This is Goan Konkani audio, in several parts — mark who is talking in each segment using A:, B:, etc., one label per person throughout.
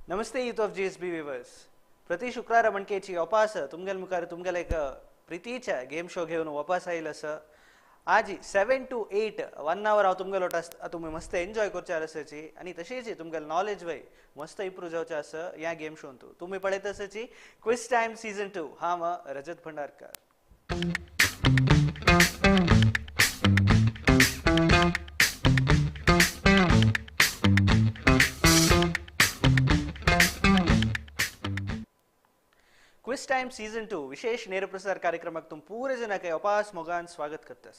A: नमस्ते youth of GSB viewers. प्रति शुक्रार मणकेची वापस तुमगेल मुखार तुमगेल एक प्रितीच्या गेम शो घेवन वापस आयल आसा. आजी 7 to 8 1 our हांव तुमगेलो तुमी मस्त एन्जॉय करचे आसाची आनी तशेंच तुमगेल नॉलेज वय मस्त इम्प्रूव जावचें आसा ह्या गेम शोन. तुमी पळयत आसाची क्विज टायम सीजन 2. हांव Rajat Bhandarkar. Quiz time season 2 विशेष ನೇರಪ್ರಸಾರ ಕಾರ್ಯಕ್ರಮಕ್ಕೆ तुम पूरे ಜನಕ್ಕೆ अपास मोगान स्वागत करता.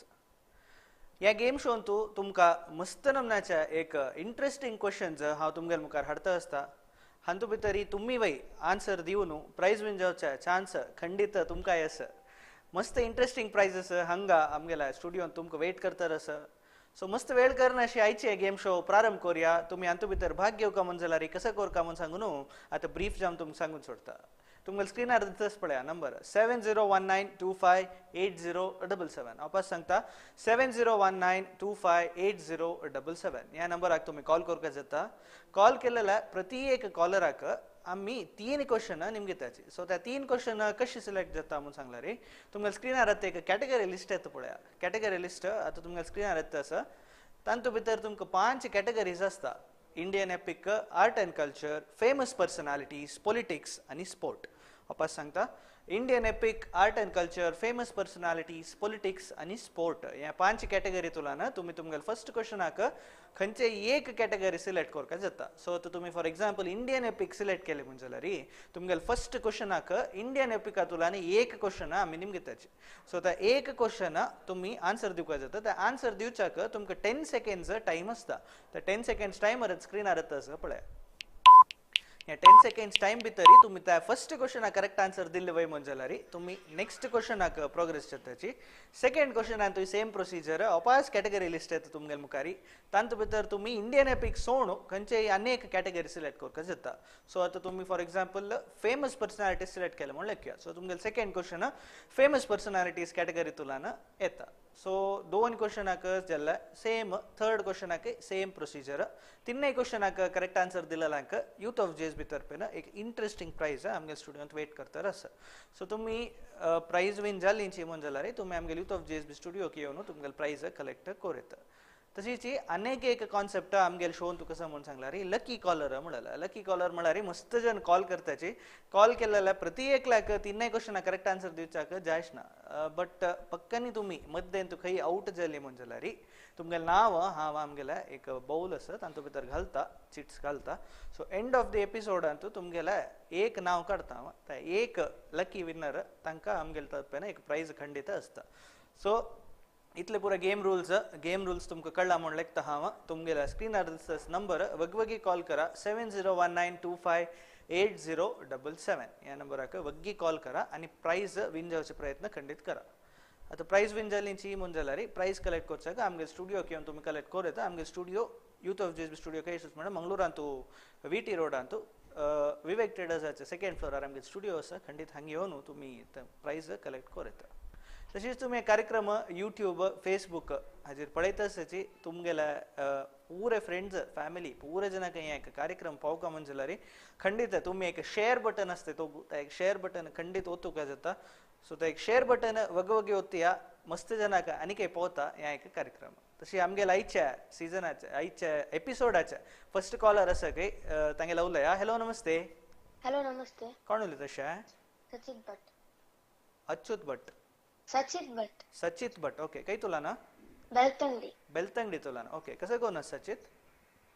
A: ह्या गेम शोन तूं तुमकां मस्त नमनाच्या एक इंट्रस्टिंग क्वेश्चन्स हांव तुमगेल मुखार हाडता आसता. हातूंत भितर तुमी वय आन्सर दिवन प्रायज विन जावच्या चान्स खंडीत तुमकांय आसा. मस्त इंट्रस्टिंग प्रायज आसा हांगा आमगेल्या स्टुडियोन तुमकां वेट करता आसा. सो मस्त वेळ करना अशी आयचे गेम शो प्रारंभ करूया. तुमी हातूंत भितर भाग घेवका म्हूण जाल्यार कसो करका म्हूण सांगून आतां ब्रीफ जावन तुमकां सांगून सोडटा. तुमकां स्क्रिनार दितच पळया नंबर 7019258077. हांव पास सांगता 7019258077. ह्या नंबराक तुमी कॉल करपाक जाता. कॉल केलेल्या प्रति एक कॉलराक आमी 3 क्वेश्चन निमगिताची. सो त्या 3 क्वेश्चन कशी सिलेक्ट जाता म्हूण सांगला रे तुमकां स्क्रिनार आतां एक कॅटेगरी लिस्ट येता पळया. कॅटेगरी लिस्ट आतां तुमकां स्क्रिनार येता आसा. तातूंत भितर तुमकां 5 कॅटेगरीज आसता. Indian epic, art and culture, famous personalities, politics आनी स्पोर्ट. वापस सांगता Indian epic, art and culture, famous personalities, politics आनी स्पोर्ट ह्या 5 कॅटेगरी तुलान तुमी तुमगेल फर्स्ट क्वेश्चनाक खंयचे एक कॅटेगरी सिलेक्ट करपाक जाता. सो आतां तुमी for example Indian epic select केले म्हूण जाल्यार तुमगेल फर्स्ट क्वेश्चनाक इंडियन एपिका तुलान एक क्वेश्चन आमी निमगिताची. सो आतां एक क्वेश्चन तुमी आन्सर दिवपाक जाता. त्या आन्सर दिवच्याक तुमकां 10 सेकेंड्स टायम आसता. त्या 10 सेकेंड्स टायमर स्क्रिनार येता आसा पळया. ह्या 10 सेकेंड्स टायम भितर तुमी त्या फर्स्ट क्वेश्चनाक करेक्ट आन्सर दिल्ले वय म्हूण जाल्यार तुमी नेक्स्ट क्वेश्चनाक प्रोग्रेस जाताची. सेकेंड क्वेश्चनान तुमी सेम प्रोसिजर अपास कॅटेगरी लिस्ट येता तुमगेल मुखारी. तातूंत भितर तुमी इंडियन एपिक सोडून खंयचेय आनी एक कॅटेगरी सिलेक्ट करपाक जाता. सो आतां तुमी for example famous personalities select केले म्हूण लेखया. सो तुमगेल second question famous personalities category तुलान येता. सो 2 क्वेश्चनाक जाल्यार सेम, थर्ड क्वेश्चनाक सेम प्रोसिजर. तिनय क्वेश्चनाक करेक्ट आन्सर दिलेल्यांक यूथ ऑफ जीएसबी तर्फेन एक इंट्रस्टिंग प्रायज आमगेल स्टुडियोंत वेट करता आसा. सो तुमी प्रायज विन जाली म्हूण जाल्यार तुमी आमगेल यूथ ऑफ जीएसबी स्टुडियोक येवन तुमगेल प्रायज कलेक्ट करूं येता. तशीच अनेक एक कॉन्सेप्ट आमगेल शोन तुका कसो म्हूण सांगल्यार लकी कॉलर म्हळ्यार. लकी कॉलर म्हळ्यार मस्त जण कॉल करताची. कॉल केलेल्या प्रति एकल्याक तिनय क्वेश्चनाक करेक्ट आन्सर दिवच्याक जायच ना. बट पक्कानी तुमी मद्देन तूं खंय आवट जाली म्हूण जाल्यार तुमगेलें नांव हांव आमगेलें एक बाउल आसा तातूंत भितर घालता, चिट्स घालता. सो एंड ऑफ the एपिसोडांत तुमगेलें एक नांव काडटा हांव, त्या एक लकी विनर तांकां आमगेले तर्फेन एक प्रायज खंडीत आसता. सो इतले पुरा गेम रूल्स तुमकां कळ्ळा म्हूण लेखता हांव. तुमगेल्या स्क्रिनार नंबर वगवगी कॉल करा 7019258077. ह्या नंबराक वग्गी कॉल करा आनी प्रायज विन जावचे प्रयत्न खंडीत करा. आतां प्रायज विन जाली म्हूण जाल्यार प्रायज कलेक्ट करच्याक आमगेल स्टुडियोक येवन तुमी कलेक्ट करूं येता. आमगेल studio youth of GSB studio खंय म्हणल्यार मंगळुरांतू व्ही टी रोडांतू विवेक ट्रेडर्साचे सेकेंड फ्लोरार आमगेल स्टुडियो आसा. खंडीत हांगा येवन तुमी प्रायज कलेक्ट करूं येता. तशीच तुमी कार्यक्रम यूट्यूब, फेसबूक हाजेर पळयत आसाची. तुमगेल्या पुरे फ्रेंड्स, फॅमिली पुरे जणांक हे एक कार्यक्रम पावका म्हूण जाल्यार खंडीत तुमी एक शेअर बटन आसता तो एक शेअर बटन खंडीत ओतूंक जाता. सो तो एक शेअर बटन वगवगी ओतया मस्त जणांक आनी काही पावता ह्या एक कार्यक्रम. तशी आमगेल्या आयच्या सिजनाच्या आयच्या एपिसोडाच्या फर्स्ट कॉलर आसा काय तांगेला उलया. हॅलो नमस्ते.
B: हॅलो नमस्ते.
A: कोण उलयता अशें?
B: सचित भट.
A: अच्युत भट.
B: सचित भट.
A: सचित भट. ओके, खंय तुला ना?
B: बेलतंगडी.
A: बेलतंगडी तुला ना. ओके, कसं कोण Sachit?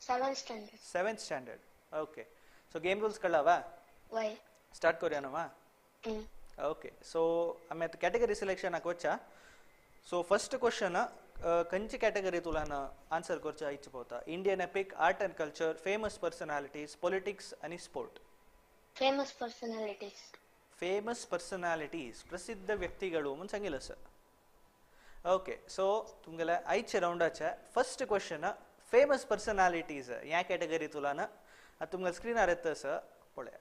B: 7th standard.
A: 7th standard. Okay, so game rules कळ्ळा?
B: वय.
A: स्टार्ट करूया ना वा? ओके, सो आमी आतां कॅटेगरी सिलेक्शनाक वचया. सो फर्स्ट क्वेश्चन खंयची कॅटेगरी तुला आन्सर करच्या इच्छा पावता? Indian epic, art and culture, famous personalities, politics आनी sport.
B: Famous personalities.
A: Famous personalities, प्रसिद्ध व्यक्तिಗಳು म्हूण सांगिल्लें आसा. ओके, सो तुमगेल्या आयच्या रावंडाच्या फर्स्ट क्वेश्चन फेमस पर्सनालिटीज ह्या कॅटेगरी तुलान आतां तुमगेल्या स्क्रिनार येता आसा पळया.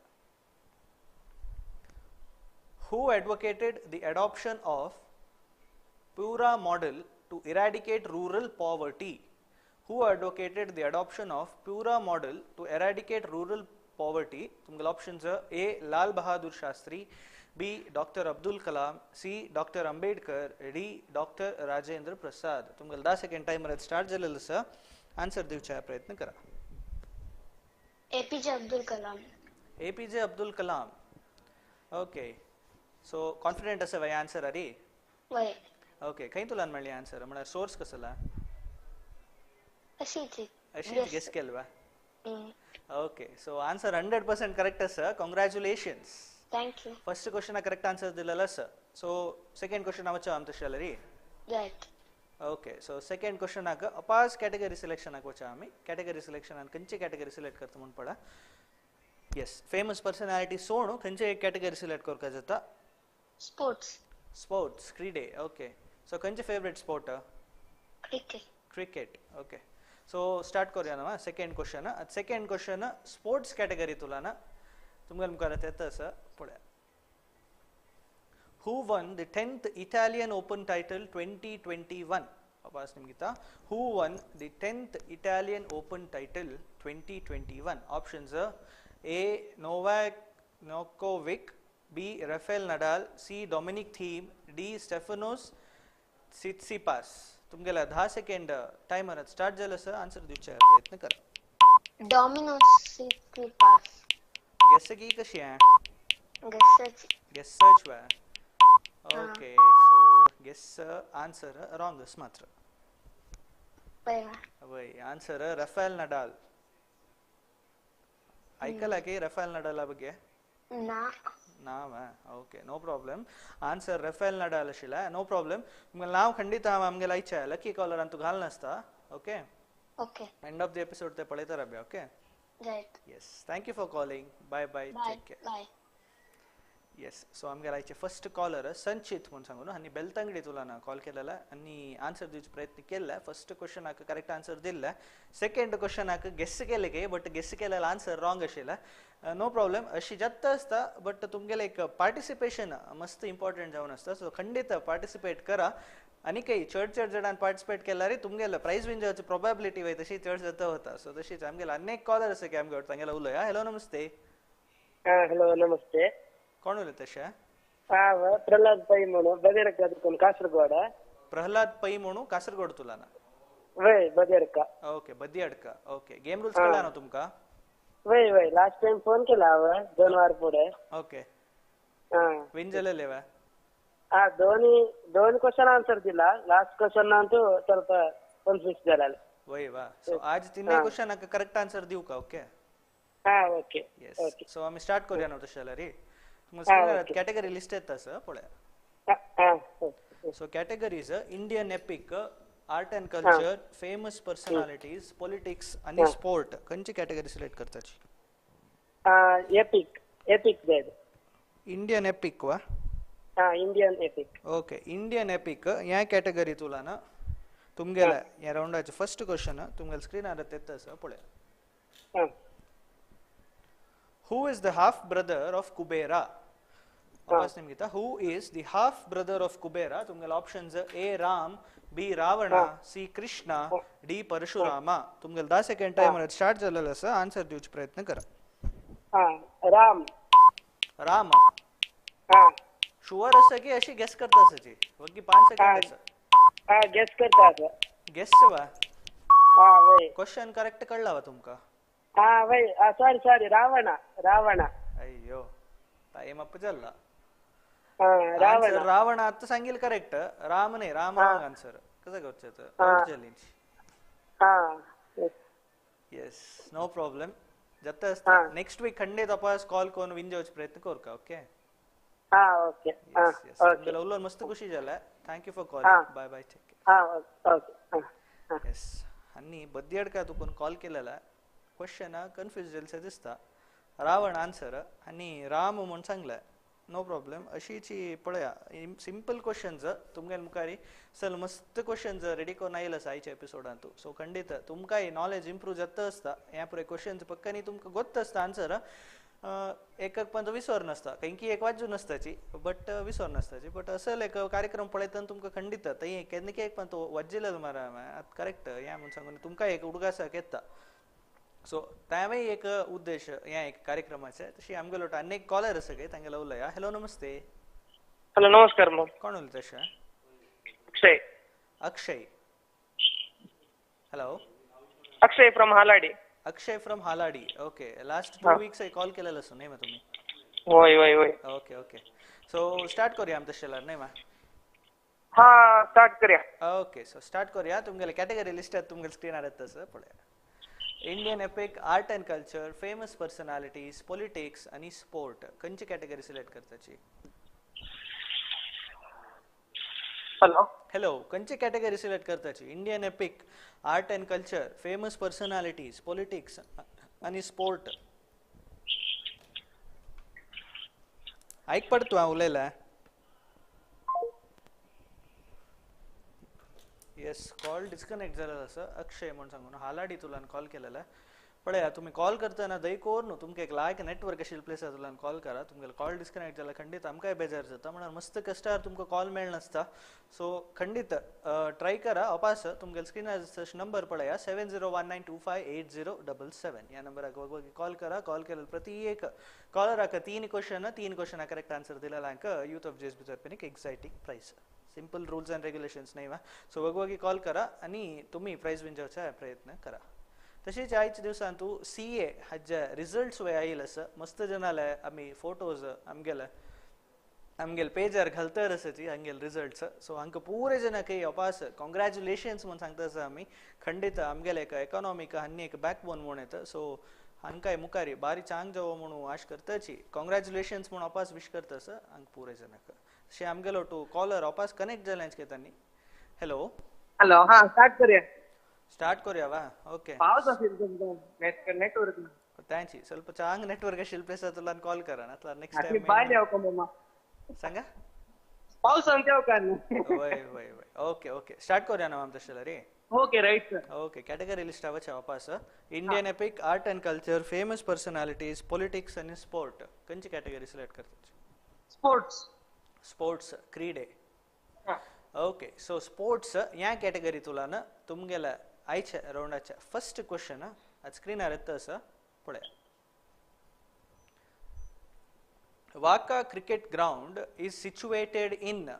A: Who advocated the adoption of Pura model to eradicate rural poverty? Who advocated the adoption of Pura model to eradicate rural poverty? तुमगेले options A Lal Bahadur Shastri, B doctor Abdul Kalam, C doctor Ambedkar, D doctor Rajendra Prasad. तुमगेले 10 second timer start जालेलो आसा, आन्सर दिवचा प्रयत्न करा.
B: APJ Abdul Kalam.
A: APJ Abdul Kalam. Okay, so confident आसा वय आन्सर अरे?
B: वय.
A: ओके, खंय तुलान मेळ्ळी आन्सर, म्हळ्यार सोर्स कसला?
B: अशीच
A: अशीच गेस केलवा. ओके, सो आन्सर 100% करेक्ट आसा. Congratulations.
B: Thank you.
A: First question correct answer दिलेला आसा. सो सेकंड क्वेश्चन वचो आम तशें जाल्यार.
B: रायट.
A: ओके, सो सेकंड क्वेश्चनाक अपास कॅटेगरी सिलेक्शनाक वचा आमी. कॅटेगरी सिलेक्शनान खंयची कॅटेगरी सिलेक्ट करता म्हूण पळा. येस, फेमस पर्सनॅलिटी सोडून खंयचे एक कॅटेगरी सिलेक्ट करपाक जाता?
B: स्पोर्ट्स.
A: स्पोर्ट्स, क्रीडे. ओके, सो खंयचे favourite sport?
B: Cricket.
A: Cricket. Okay, so start करूया ना second question. Second question sports category तुला ना तुमगेले मुखार येता आसा, पळया. Who won the 10th Italian Open title 2021? वापस निमगिता. Who won the 10th Italian Open title 2021? Options A Novak Djokovic, B Rafael Nadal, C Dominic Thiem, D Stefanos Tsitsipas. तुमगेला 10 second timer start जालो आसा, आन्सर दिवचे प्रयत्न करा.
B: डॉमिनोस सिट्सिपास.
A: गेस की कशी आहे?
B: गेसच.
A: गेसच वा. Okay, so guess answer wrong मात्र. वय, answer Rafael Nadal. ऐकला की रफेल नडाला ಬಗ್ಗೆ?
B: ना.
A: ನಾವ. Okay, no problem. Answer Rafael Nadal आशिल्ला. नो प्रॉब्लेम, नाव खंडित आमगेले आयच्या लकी कॉलर अंतू घाल नासता. Okay,
B: okay,
A: end of the episode ते पळयता राबया. Okay,
B: right.
A: Yes, thank you for calling. Bye bye, take care.
B: Bye.
A: Yes, so आमगेले आयचे फर्स्ट कॉलर संचित म्हूण सांगून आनी बेलतंगडी तुला कॉल केलेला आनी आन्सर दिवचो प्रयत्न केला. फर्स्ट क्वेश्चनाक करेक्ट आन्सर दिल्ले, सेकंड क्वेश्चनाक गेस केले की बट गेस केलेला आन्सर रॉंग आशिल्ला. नो प्रॉब्लेम, अशी जाता आसता, बट तुमगेले एक पार्टिसिपेशन मस्त इम्पॉर्टंट जावन आसता. सो खंडित पार्टिसिपेट करा आनी काही चड चड जाणान पार्टिसिपेट केल्यार तुमगेले प्रायज विन जावची प्रोबेबिलिटी वय तशी चड जाता वता. सो तशीच आमगेले अनेक कॉलर आसा की आमगे तांगेले उलया. हॅलो, नमस्ते.
C: हॅलो, नमस्ते.
A: कोण उलयता तशें?
C: प्रल्हाद पै म्हणून बदेरका, कासरगोड.
A: प्रल्हाद पै म्हणून कासरगोड तुला ना?
C: वय, Badiyadka.
A: Okay, Badiyadka. Okay, game rules कळला ना तुमका?
C: वय वय, लास्ट टाइम फोन केला हांव 2 वार फुडें.
A: ओके, विन जालेले वा?
C: हा, दोन क्वेश्चन आन्सर दिला. लास्ट क्वेश्चन अंतू ಸ್ವಲ್ಪ कन्फ्यूज जालेले.
A: वय वा. सो आज तिनय क्वेश्चनाक करेक्ट आन्सर दिवं का? ओके.
C: हा, ओके.
A: येस, सो आमी स्टार्ट करूया न्हू तशें जाल्यार. कॅटेगरी लिस्ट येता आसा, पळया. So categories Indian epic, art and culture, famous personalities, politics आनी स्पोर्ट. खंयची कॅटेगरी सिलेक्ट करताची?
C: एपिक. एपिक जाय.
A: इंडियन एपिक वा?
C: हा, Indian epic.
A: Okay, Indian epic ह्या कॅटेगरी तुला ना तुमगेले ह्या रावंडाचे फर्स्ट क्वेश्चन तुमगेले स्क्रीनार येता आसा, पळया. Who is the half brother of Kubera? वापस निमगिता. Who is the half brother of Kubera? तुमगेले options A Ram, B Ravana, C Krishna, D Parashurama. तुमगेले 10 second timer start जालेलो आसा, आन्सर दिवचो प्रयत्न करा.
C: राम.
A: राम. शुअर आसा की अशी गेस करता आसाची? वग्गी 5 सेकंड आसा.
C: गेस करता आसा.
A: गेस वा? क्वेश्चन करेक्ट कळला वा तुमका?
C: हा वय, सॉरी सॉरी, रावण. रावण.
A: अय्यो, टाइम अप जाल्ला.
C: रावण.
A: रावण आता सांगील करेक्ट. राम नाही, राम रॉंग आन्सर. कसं करचें challenge? Yes, no problem, जाता आसता. नेक्स्ट वीक खंडित अपास कॉल करून विन जावचो प्रयत्न करका. ओके.
C: ओके.
A: येस, तुमगेले उलोवन मस्त खुशी जाला. Thank you for calling. Bye bye, take
C: care. Okay.
A: Yes, आनी बद्दियडका तुकून कॉल केलेला क्वेश्चन कन्फ्यूज जालेशें दिसता. रावण आन्सर आनी राम म्हूण सांगलें. नो प्रॉब्लेम, अशीची पळया सिंपल क्वेश्चन्स तुमगेले मुखार चल मस्त क्वेश्चन्स रेडी करून आयले आसा आयच्या एपिसोडांतू. सो खंडीत तुमकांय नॉलेज इम्प्रूव जाता आसता. ह्या पुराय क्वेश्चन्स पक्कानी तुमकां गोत्त आसता आन्सर, एक पण विसर नासता, खंयकी एक वाचून नासताची, बट विसर नासताची. बट असल एक कार्यक्रम पळयतना तुमकां खंडीत थंय केन्ना एक पण तो वाजिल्लो मारा आतां करेक्ट ह्या म्हूण सांगून तुमकां एक उडगासाक येता. सो तेंवूय एक उद्देश ह्या एक कार्यक्रमाचे. तशी आमगेलो आनी एक कॉलर आसा काय तांगेलो उलया. हॅलो नमस्ते.
C: हॅलो नमस्कार मॅम.
A: कोण उलयता अशें?
C: Akshay.
A: Akshay. Hello.
C: Akshay from Haladi.
A: Akshay from Haladi. Okay, last 2 weeks call केलेलो आसो न्ही तुम्ही?
C: होय होय होय.
A: Okay okay. सो स्टार्ट करूया आम तशें जाल्यार न्ही मा?
C: हा स्टार्ट करूया.
A: ओके सो स्टार्ट करूया. तुमगेले कॅटेगरी लिस्ट तुमगेले स्क्रीनार येता सर पळया. Indian epic, art and culture, famous personalities, politics आनी स्पोर्ट. खंयची कॅटेगरी सिलेक्ट करताची?
C: हॅलो.
A: हॅलो, खंयची कॅटेगरी सिलेक्ट करताची? Indian epic, art and culture, famous personalities, politics आनी स्पोर्ट. ऐक पड तूं हांव उलयला. येस, कॉल डिस्कनेक्ट जालेलो आसा. अक्षय म्हूण सांगून हालाडी तुलान कॉल केलेला. पळया तुमी कॉल करतना दयकोर न्हू तुमकां एक लायक नेटवर्क आशिल्ले प्लेसार तुलान कॉल करा. तुमगेलो कॉल डिस्कनेक्ट जाल्यार खंडीत आमकांय बेजार जाता, म्हणून मस्त कश्टार तुमकां कॉल मेळनासता. सो खंडीत ट्राय करा. अपास तुमगेले स्क्रिनार नंबर पळया 7019258077 ह्या नंबराक वगवगी कॉल करा. कॉल केल्यार प्रति एक कॉलराक 3 क्वेश्चन, 3 क्वेश्चनाक करेक्ट आन्सर दिल्यार यूथ ऑफ जेएसबी तर्फेन एक exciting prize. Simple rules and regulations नाही वा. सो वगवगी कॉल करा आणि तुम्ही प्राईज विंजवचा प्रयत्न करा. तसेच आयच्या दिवसान तूं CA हाजे रिजल्ट्स वे आयिल्ले आसा. मस्त जनाले आमी फोटोज आमगेले आमगेले पेजार घालतर आसाची हांगेले रिजल्ट्स. सो हांकां पुरे जणांक अपास कॉंग्रॅच्युलेशन्स म्हूण सांगता आसा आमी. खंडीत आमगेले एक एकोनॉमीक आनी एक बॅकबोन म्हूण येता. सो हांकांय मुखार बारी चांग जावो म्हणून आश करताची. कॉंग्रॅच्युलेशन्स म्हूण अपास विश करता आसा हांकां पुरे जणांक. अशें आमगेलो टू कॉलर अपास कनेक्ट जाल्यान घेतानी. हॅलो.
C: हॅलो. हा स्टार्ट करूया.
A: स्टार्ट करूया वा. ओके.
C: पावस असेल तुमचा नेटवर्क
A: त्यांची ಸ್ವಲ್ಪ चांग नेटवर्क आशिल्ले प्लेसार तुलान कॉल करा नातल्यार नेक्स्ट टाइम
C: बाय देव का मामा
A: सांगा
C: पावस देव का.
A: वय वय वय. ओके ओके स्टार्ट करूया ना आम तशें जाल्यार रे.
C: Okay right sir.
A: Okay category list आवच वापस. Indian epic, art and culture, famous personalities, politics आनी स्पोर्ट. खंयची कॅटेगरी सिलेक्ट करता?
C: स्पोर्ट्स.
A: स्पोर्ट्स क्रीडे. ओके सो स्पोर्ट्स ह्या कॅटेगरी तुलान तुमगेल्या आयच्या रावंडाच्या फर्स्ट क्वेश्चन आज स्क्रिनार येता आसा पळया. Waka cricket ground is situated in.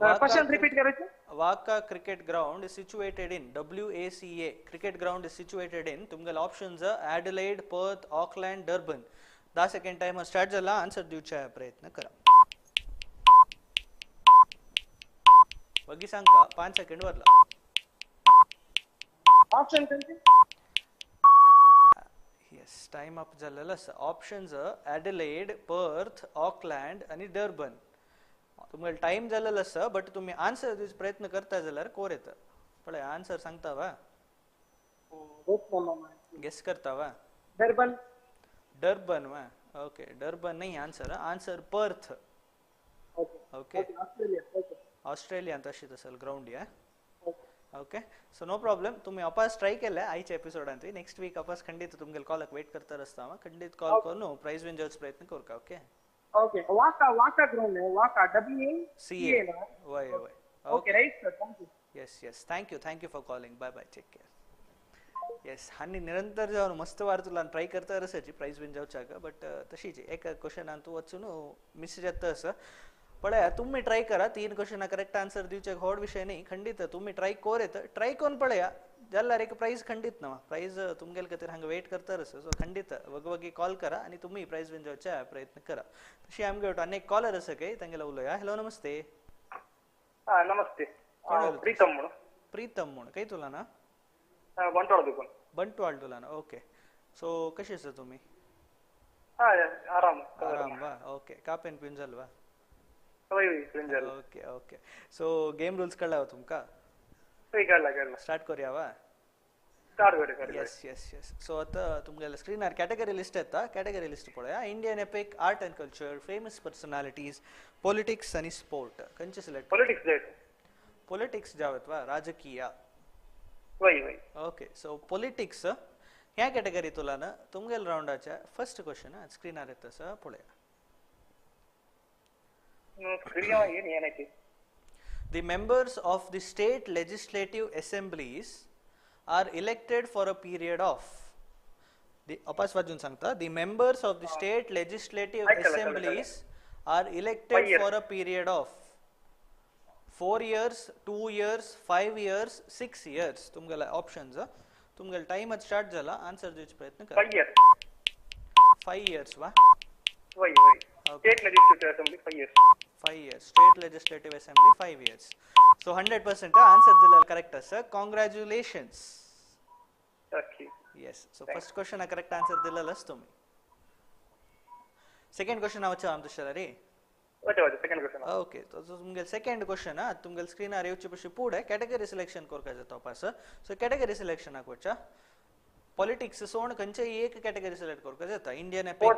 C: Question repeat करायचं.
A: Waka cricket ground is situated in WACA cricket ground is situated in. तुमगेले options Adelaide, Perth, Auckland, Durban. 10 second timer start जाला. आन्सर दिवचा प्रयत्न करा. वगी सांगता 5 सेकंड वरला.
C: ऑप्शन कोणते?
A: येस टाइम अप झालेला आसा. ऑप्शन्स ॲडिलेड, पर्थ, ऑकलँड आनी डर्बन. तुमगेलो टाइम जालेलो आसा बट तुमी आन्सर दिवचो प्रयत्न करता जाल्यार कोर येता. पळय आन्सर सांगता वा? गेस करता वा?
C: डर्बन.
A: डर्बन वा. ओके डर्बन नाही answer. Answer Perth. Okay ऑस्ट्रेलियांत अशीच असेल ग्राउंड या. Okay so no problem. तुम्ही अपास ट्राय केले आयच्या एपिसोडांत. नेक्स्ट वीक अपास खंडीत तुमगेले कॉलाक वेट करता आसता हांव. खंडीत कॉल करून प्रायज विन जावचो प्रयत्न करता. Okay
C: okay. Waka Waka ground Waka WACA.
A: वय वय.
C: Okay right sir. Thank you.
A: Yes yes thank you. Thank you for calling. Bye bye. Take care. Yes आनी निरंतर जावन मस्त वार तुला ट्राय करता आसाची प्रायज विन जावच्याक बट तशीच एक क्वेश्चनान तूं वचून मिस जाता आसा. पळया तुम्ही ट्राय करा. 3 क्वेश्चनाक करेक्ट आन्सर दिवचे व्हड विशय न्ही. खंडीत तुम्ही ट्राय कोर येत ट्राय करून पळया जाल्यार एक प्रायज खंडीत ना. प्रायज तुमगेले खातीर हांगा वेट करता आसा. सो खंडीत वगवगी कॉल करा आनी तुमी प्रायज विन जावच्या प्रयत्न करा. तशी आमगे आनी एक कॉलर आसा काय तांगेलो उलया. हॅलो नमस्ते.
D: नमस्ते. प्रीतम म्हणून.
A: प्रीतम म्हणून खंय तुला ना?
D: बंटवाळ दुकान.
A: बंटवाळ तुला. ओके सो कशी आसा तुमी?
D: आराम
A: आराम वा. ओके कापेन पिवन जाल वा? Okay okay. So game rules कळ्ळा तुमकां?
D: कळ्ळा.
A: स्टार्ट करूया वा?
D: स्टार्ट करूया.
A: येस येस येस. सो आतां तुमगेले स्क्रिनार कॅटेगरी लिस्ट येता. कॅटेगरी लिस्ट पळया. Indian epic, art and culture, famous personalities, politics आनी स्पोर्ट. खंयचे सिलेक्ट?
D: पॉलिटिक्स जायत.
A: पॉलिटिक्स जावत वा? राजकीय.
D: वय वय.
A: ओके सो पॉलिटिक्स ह्या कॅटेगरी तुलान तुमगेले रावंडाच्या फर्स्ट क्वेश्चन स्क्रिनार येता आसा पळया. The members of the state legislative assemblies are elected for a period of. अपास वाजून सांगता, the members of the state legislative assemblies are elected for a period of 4 years, 2 years, 5 years, 6 years. तुमगेले ऑप्शन्स, तुमगेले टाइम स्टार्ट जाला, आन्सर दिवचे प्रयत्न करा.
D: 5 years.
A: 5 years वा?
D: वय वय. State legislative assembly 5 years.
A: 5 years. State legislative assembly 5 years. So 100% answer दिलेलं करेक्ट आसा. Congratulations.
D: Okay.
A: Yes. So first question correct answer दिलेलंच तुम्ही. सेकंड क्वेश्चन वच्चा आमचं शरी.
D: वच्चा वच्चा सेकंड क्वेश्चन.
A: ओके. तो तुमगेल सेकंड क्वेश्चन तुमगेल स्क्रीनार येवचे पशी पुढे कॅटेगरी सिलेक्शन करका जाता पास. सो कॅटेगरी सिलेक्शन वच्चा पॉलिटिक्स सोड खंयचे एक कॅटेगरी सिलेक्ट करका जाता. इंडियन एपिक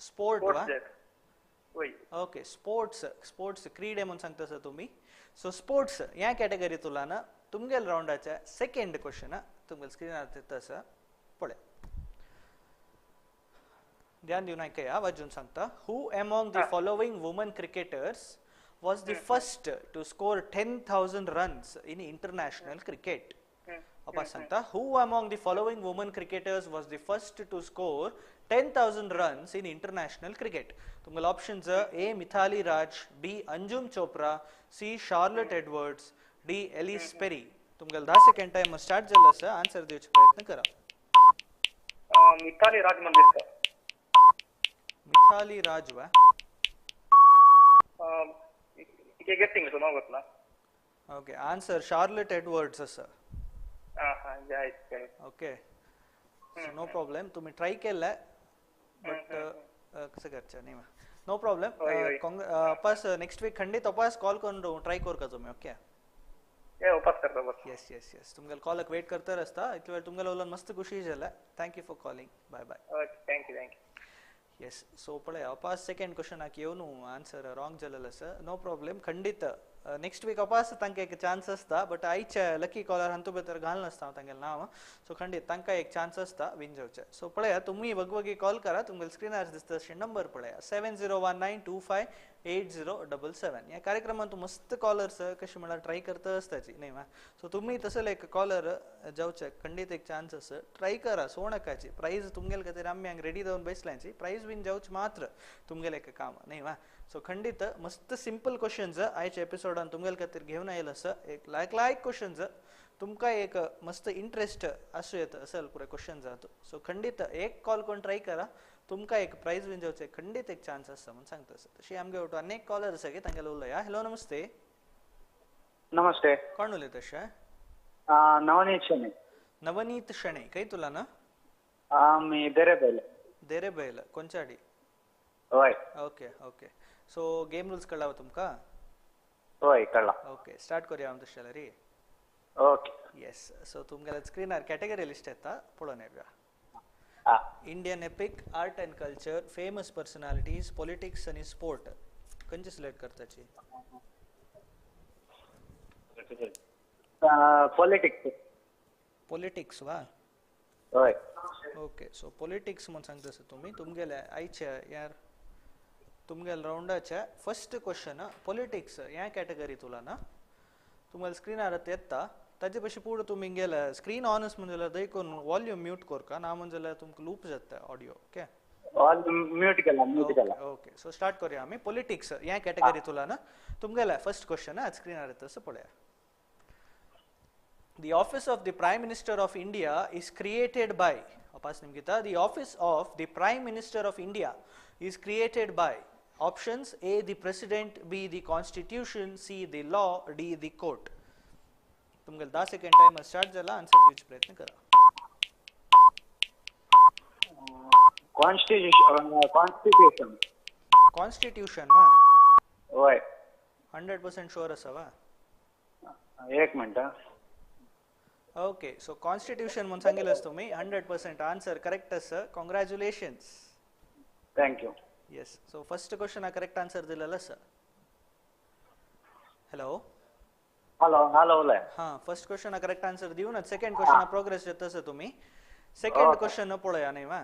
A: स्पोर्ट वा? ओके, स्पोर्ट्स, स्पोर्ट्स क्रीडे म्हणून सांगता सर तुम्ही. सो स्पोर्ट्स ह्या कॅटेगरी तुला ना तुमगेल राउंडाच्या सेकंड क्वेश्चन तुमगेल स्क्रीनार तसं पळय, ध्यान दिवन आयकया, वाजून सांगता. Who among the following women cricketers was the first to score 10,000 runs in international cricket? अपास सांगता, who among the following women cricketers was the first to score 10,000 runs in international cricket? तुमगेले options A Mithali Raj, B Anjum Chopra, C Charlotte Edwards, D Ellyse Perry. तुमगेले 10 second time start जालो आसा, आन्सर दिवचो प्रयत्न करा.
D: मिथाली राज म्हणून दिसता.
A: मिथाली राज वा?
D: गेसिंग सो नाव घेतला.
A: ओके, आन्सर शार्लट एडवर्ड्स आसा. ओके, नो प्रॉब्लेम, तुम्ही ट्राय केलाय बट कसं करचे नाही, नो प्रॉब्लेम. अपास नेक्स्ट वीक खंडित अपास कॉल करून ट्राय करका तुम्ही. ओके,
D: उपास करता बस.
A: येस येस येस, तुमगेल कॉलाक वेट करता आसता. इतले वेळ तुमगेल उलोवन मस्त खुशी जाला. Thank you for calling. Bye bye.
D: Okay, thank you thank you.
A: Yes. So पळय अपास सेकंड क्वेश्चनाक येवन आन्सर रॉंग जालेलो आसा. नो प्रॉब्लेम, खंडित नेक्स्ट वीक अपास तांकां एक चान्स आसता, बट आयच्या लकी कॉलर हातूंत भितर घाल नासता हांव तांगेलें नांव. सो खंडीत तांकां एक चान्स आसता विन जावचें. सो पळया तुमी वगवगी कॉल करा, तुमगेले स्क्रिनार दिसता अशें नंबर पळया 7019258077. ह्या कार्यक्रमांत मस्त कॉलर्स कशें म्हळ्यार ट्राय करता आसताची न्ही वा. सो तुमी तसले एक कॉलर जावचे खंडीत एक चान्स आसा, ट्राय करा, सोणाकाची प्रायज तुमगेले खातीर आमी हांगा रेडी जावन बसल्यांची. प्रायज विन जावचें मात्र तुमगेलें एक काम न्ही वा. सो खंडीत मस्त सिंपल क्वेश्चन्स आयच्या एपिसोडान तुमगेले खातीर घेवन आयलो आसा. एक लायक लायक क्वेश्चन्स तुमकां एक मस्त इंट्रस्ट आसूं येता असल पुराय क्वेश्चन्स जातो. सो खंडीत एक कॉल करून ट्राय करा, तुमकां एक प्रायज विन जावचें खंडीत एक चान्स आसा म्हूण सांगता आसा. तशी आमगे वटून अनेक कॉलर आसा की तांगेले उलया. हॅलो, नमस्ते.
E: नमस्ते.
A: कोण उलयता अशें?
E: नवनीत शणै.
A: नवनीत शणै, खंय तुला ना?
E: आमी देरेबैल.
A: देरेबैल, कोंचाडी.
E: हय.
A: Okay okay. So game rules कळ्ळा तुमकां?
E: हय कळ्ळा.
A: ओके, स्टार्ट करूया आमी तशें जाल्यार.
E: ओके.
A: येस. सो तुमगेल्या स्क्रिनार कॅटेगरी लिस्ट येता, पळोवन येवया. Indian epic, art and culture, famous personalities, politics आनी स्पोर्ट. खंयचे सिलेक्ट करताची?
E: पॉलिटिक्स.
A: पॉलिटिक्स वा?
E: हय.
A: ओके. सो पॉलिटिक्स म्हूण सांगता सर तुमी. तुमगेल्या आयच्या यार तुमगेल्या राउंडाच्या फर्स्ट क्वेश्चन पॉलिटिक्स ह्या कॅटेगरी तुला ना तुमगेल्या स्क्रिनार येता. ताजे पशी पुढे तुमी गेल्या स्क्रीन ऑन आसा म्हणजे देखून वॉल्यूम म्यूट करका ना म्हणजे जाल्यार तुमकां लूप जाता ऑडियो. ओके,
E: म्यूट केला, म्यूट केला.
A: ओके, सो स्टार्ट करूया आमी. पॉलिटिक्स ह्या कॅटेगरी तुला ना तुमगेल्या फर्स्ट क्वेश्चन आज स्क्रिनार येता असं पळया. The office of the Prime Minister of India is created by, अपास निमगिता, the office of the Prime Minister of India is created by options A the President, B the Constitution, C the law, D the court. तुमगेले 10 second time start जाला, आन्सर दिवचे प्रयत्न करा.
E: कॉन्स्टिट्यूशन. कॉन्स्टिट्यूशन.
A: कॉन्स्टिट्यूशन वा?
E: हय.
A: 100% शुअर आसा वा?
E: एक minute.
A: ओके, सो कॉन्स्टिट्यूशन म्हणून सांगितलंस तुम्ही. 100% आन्सर करेक्ट आसा. Congratulations.
E: Thank you.
A: Yes. So first question correct answer दिलेलं आसा. हॅलो.
E: हॅलो हॅलो उलय.
A: हां, फर्स्ट क्वेश्चन करेक्ट आन्सर दिवन सेकंड क्वेश्चन प्रोग्रेस येता आसा तुमी. सेकंड क्वेश्चन पळया न्ही वा?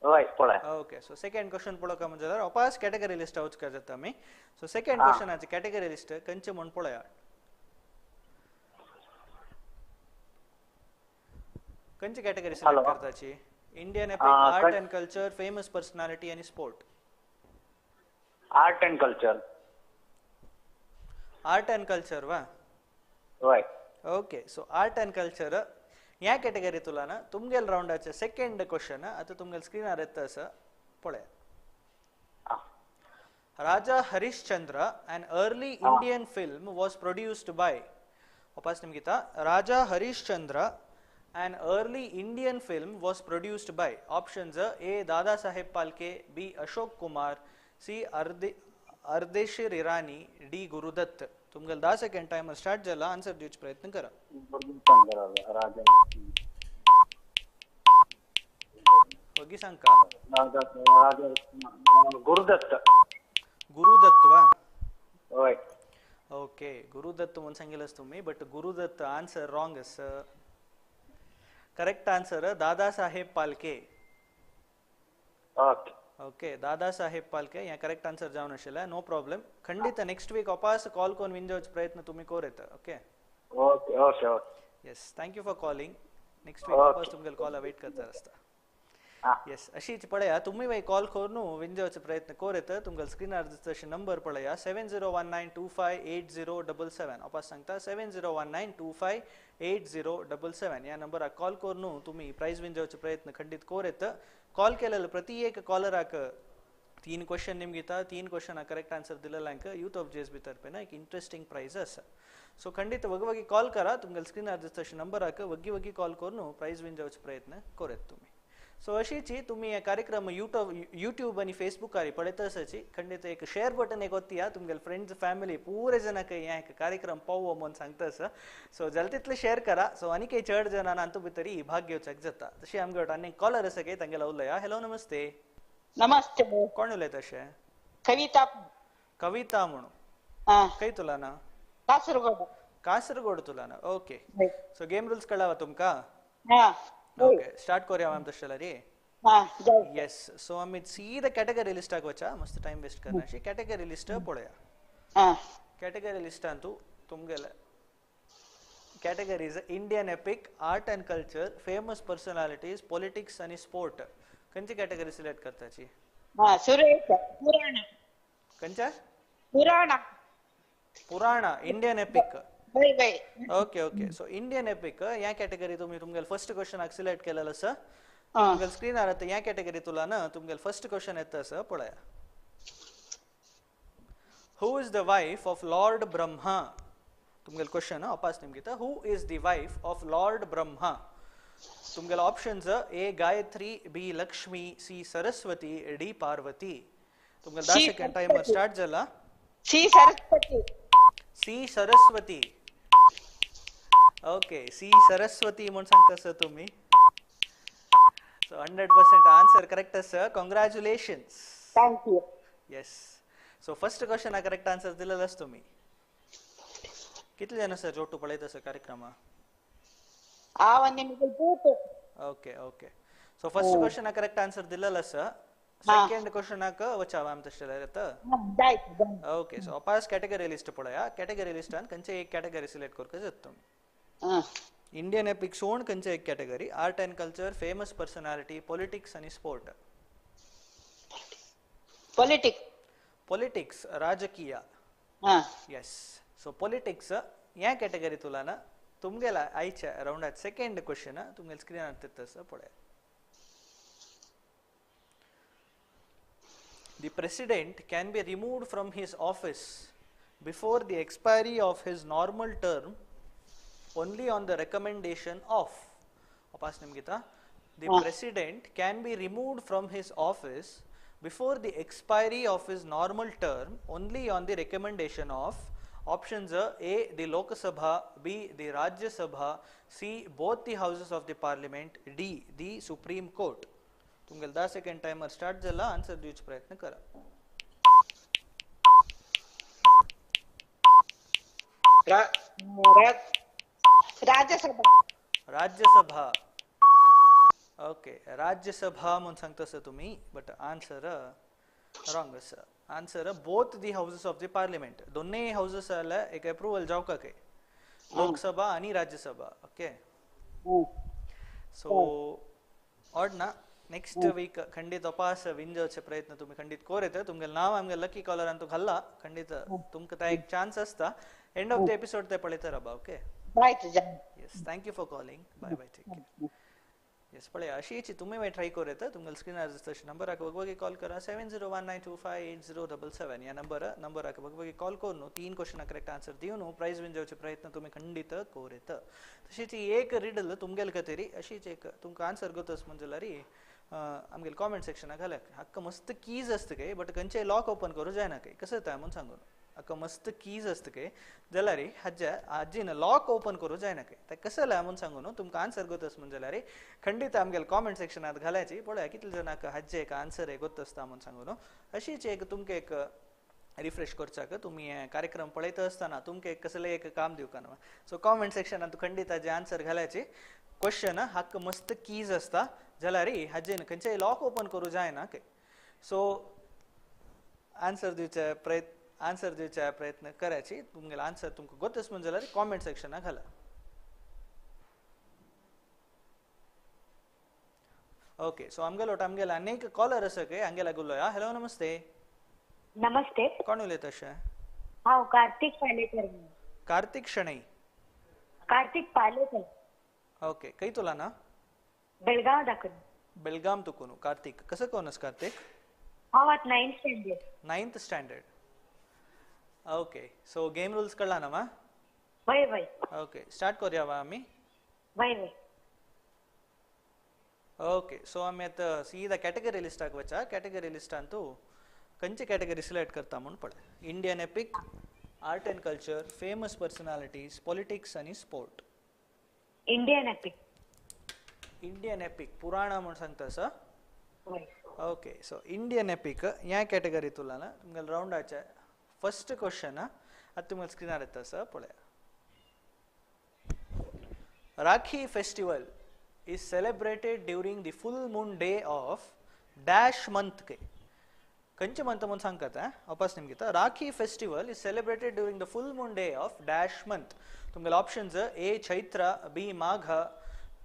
E: हय पळय.
A: ओके, सो सेकंड क्वेश्चन पळोवका म्हणजे जाल्यार अपास कॅटेगरी लिस्ट वचका जाता आमी. सो सेकंड क्वेश्चनाची कॅटेगरी लिस्ट खंयचे म्हूण पळया. खंयची कॅटेगरी सिलेक्ट करताची? Indian epic, art and culture, famous personality आनी sport.
E: Art and culture.
A: Art and culture वा?
E: हय.
A: Okay, so art and culture ह्या कॅटेगरी तुला तुमगेल रावंडाचे सेकंड क्वेश्चन आतां तुमगेल स्क्रीनार येता आसा पळया. Raja Harishchandra, an early Indian film was produced by. वापस निमगिता. Raja Harishchandra, an early Indian film was produced by. Options A. Dada Saheb Phalke, B. Ashok Kumar, C. Ardeshir Irani, D. Gurudutt. तुमगेल 10 second timer start जाला, आन्सर दिवचे प्रयत्न करा.
E: राजा
A: वगी सांगा.
E: गुरुदत्त.
A: गुरुदत्त वा?
E: हय.
A: ओके, गुरुदत्त म्हणून सांगितलंच तुम्ही, बट गुरुदत्त आन्सर रॉंग आसा. Correct answer Dadasaheb Phalke.
E: Okay
A: okay, Dadasaheb Phalke ह्या करेक्ट आन्सर जावन आशिल्लें. नो प्रॉब्लेम, खंडित नेक्स्ट वीक वापस कॉल करून विन जावचो प्रयत्न तुमी कोर येता. Okay
E: okay okay okay.
A: Yes, thank you for calling. Next week वापस तुमगेल कॉल वेट करता आसता. येस, अशीच पळया तुमी मागीर कॉल करून विन जावचो प्रयत्न कोर येता. तुमकां स्क्रिनार दिसता अशे नंबर पळया 7019258077. वापस सांगता 7019258077 ह्या नंबराक कॉल करून तुमी प्रायज विन जावचो प्रयत्न खंडीत कोर येता. कॉल केलेलो प्रति एक कॉलराक 3 क्वेश्चन निमगिता, 3 क्वेश्चनाक करेक्ट आन्सर दिलेल्यांक यूथ ऑफ जेएसबी तर्फेन एक इंट्रस्टिंग प्रायज आसा. सो खंडीत वगी कॉल करा, तुमगेल स्क्रिनार दिसता अशे नंबराक वगी वगी कॉल करून प्रायज विन जावचो प्रयत्न कोर येता तुमी. सो अशीची तुमी हे कार्यक्रम यूट्यूब आनी फेसबुकार पळयत आसाची खंडीत एक शेअर बटन एक ओत्तया, तुमगेले फ्रेंड्स फॅमिली पुरे जणांक हे एक कार्यक्रम पावो म्हणून सांगता आसा. सो जाता तितले शेअर करा, सो आनी चड जणां हातूंत भितर भाग घेवच्याक जाता. तशी आमगे आनी कॉलर आसा काय तांगेलो उलया. हॅलो, नमस्ते.
F: नमस्ते.
A: कोण उलयता अशें?
F: कविता.
A: कविता म्हणून खंय तुला ना?
F: कासरगोड.
A: कासरगोड तुला ना? ओके, सो गेम रुल्स कळावा तुमकां? ओके, स्टार्ट करूया मॅम तशें रे. येस, सो आमी सीधा कॅटेगरी लिस्टाक वचा, मस्त टाइम वेस्ट करना. अशी कॅटेगरी लिस्ट पळया. कॅटेगरी लिस्टांतू तुमगेले categories Indian epic, art and culture, famous personalities, politics आनी स्पोर्ट. खंयची कॅटेगरी सिलेक्ट करताची?
F: पुराण.
A: खंयच्या?
F: पुराण.
A: पुराण, Indian epic. Okay okay, so Indian epic ह्या कॅटेगरी तुम्ही तुमगेल फर्स्ट क्वेश्चनाक सिलेक्ट केलेलो आसा. तुमगेल स्क्रीनार आतां ह्या कॅटेगरी तुला ना तुमगेल फर्स्ट क्वेश्चन येता आसा पळया. Who is the wife of Lord Brahma? तुमगेल क्वेश्चन वापस निमगिता. Who is the wife of Lord Brahma? तुमगेल options A Gayatri, B Lakshmi, C Saraswati, D Parvati. तुमगेल 10 सेकंड टाइमर स्टार्ट जाला.
F: C Saraswati.
A: C Saraswati. Okay, C Saraswati म्हणून सांगता सर तुम्ही. सो 100% आन्सर करेक्ट आसा. Congratulations.
F: Thank you.
A: Yes, so first question correct answer दिलेलाच तुम्ही. कितले जण सर जोटू पळयता सर कार्यक्रम? Okay okay, so first question correct answer दिलेला सर. सेकंड क्वेश्चनाक वचावा आम तशें जाल्यार. ओके, सो वापस कॅटेगरी लिस्ट पळया. कॅटेगरी लिस्टान खंयचे एक कॅटेगरी सिलेक्ट करपाक जाता तुमी. इंडियन एपिक सोड खंयचे एक category, art and culture, famous personality, politics आनी स्पोर्ट.
F: पॉलिटिक्स.
A: पॉलिटिक्स, राजकीय. येस, सो पॉलिटिक्स ह्या कॅटेगरी तुला ना तुमगेला आयच्या रावंडात सेकंड क्वेश्चन तुमगेल स्क्रीनार तितस पळया. The president can be removed from his office before the expiry of his normal term only on the recommendation of. वापस निमगिता. The president can be removed from his office before the expiry of his normal term only on the recommendation of. Options A. The Lok Sabha, B. The Rajya Sabha, C. Both the houses of the parliament, D. The Supreme Court. तुमगेल 10 second timer start जाला, आन्सर दिवचो प्रयत्न करा.
F: राज्यसभा.
A: राज्यसभा. ओके, राज्यसभा म्हणून सांगता सर तुम्ही, बट आन्सर रॉंग आसा. Answer both the houses of the parliament. दोन्ही हाऊसेस आले एक अप्रूवल जावका काय, लोकसभा आणि राज्यसभा. ओके, सो ऑड ना नेक्स्ट वीक खंडित अपास विन जावचे प्रयत्न तुम्ही खंडित कोर येते. तुमगे नाव आमगे लकी कॉलरान तूं घाल्ला, खंडित तुमकां ता एक चान्स आसता. एंड ऑफ the episode ते पळयता राबा. ओके,
F: आयत.
A: Yes, thank you for calling. Bye bye, take care. Yes, पळय अशीच तुम्ही मागीर ट्राय करूं येता. तुमकां स्क्रिनार तशें नंबराक वगवगी कॉल करा 7019258077 ह्या नंबराक वगवगी कॉल करून 3 क्वेश्चनाक करेक्ट आन्सर दिवन प्रायज विन जावचे प्रयत्न तुमी खंडीत करूं येता. तशीच एक रिडल तुमगेले खातीर अशीच एक तुमकां आन्सर गोतस म्हण जाल्यार आमगेले कॉमेंट सेक्शनाक घाल्याक. हाका मस्त कीज आसता काय, बट खंयचेय लॉक ओपन करूं जायना काय, कसं येता म्हूण सांगून. हाका मस्त कीज आसता काय जाल्यार हाज्या आजीन लॉक ओपन करूं जायना काय, ते कसं जालें म्हूण सांगून तुमकां आन्सर गोत म्हण जाल्यार खंडीत आमगेले कॉमेंट सेक्शनात घालायची. पळया कितले जाणांक हाजे एक आन्सर गोत आसता म्हूण सांगून. अशीच एक तुमकां एक रिफ्रेश करच्याक तुमी हे कार्यक्रम पळयता आसतना तुमकां एक कसलें एक काम दिवका न्हू. सो कॉमेंट सेक्शनात खंडीत हाजे आन्सर घालायची. क्वेश्चन हाका मस्त कीज आसता जाल्यार हाजेन खंयचेय लॉक ओपन करूं जायना काय. सो आन्सर दिवचे प्रयत्न आन्सर दिवच्या प्रयत्न करायची. तुमगेलो आन्सर तुमकां गोतच म्हण जाल्यार कॉमेंट सेक्शनाक घाला. ओके, सो आमगेलो आमगेलो आनीक कॉलर आसा काय, हांगेला उलोवया. हॅलो, नमस्ते.
G: नमस्ते.
A: कोण उलयता अशें?
G: हांव कार्तिक पालेकर.
A: कार्तिक शणै.
G: कार्तिक पालेकर.
A: ओके, खंय तुला ना?
G: बेळगांव दाखून.
A: बेळगांव तुकून. कार्तिक कसं कोण आसा कार्तिक?
G: हांव आतां 9th standard.
A: 9th standard. Okay, so game rules कळला ना मा?
G: वय वय.
A: ओके, स्टार्ट करूया वा आमी?
G: वय वय.
A: ओके, सो आमी आतां सीधा कॅटेगरी लिस्टाक वचा. कॅटेगरी लिस्टान तूं खंयची कॅटेगरी सिलेक्ट करता म्हूण पळय. Indian epic, art and culture, famous personalities, politics आनी sport.
G: Indian epic.
A: Indian epic पुराणां म्हूण सांगता आसा.
G: वय.
A: ओके, सो इंडियन एपीक ह्या कॅटेगरी तुला ना तुमगेले रावंडाचे फर्स्ट क्वेश्चन आतां तुमकां स्क्रिनार येता आसा पळया. Rakhi festival is celebrated during the full moon day of dash month K. खंयचे मंथ म्हूण सांगतात वापस निमगिता. Rakhi festival is celebrated during the full moon day of dash month. तुमगेले options A Chaitra, B Magha,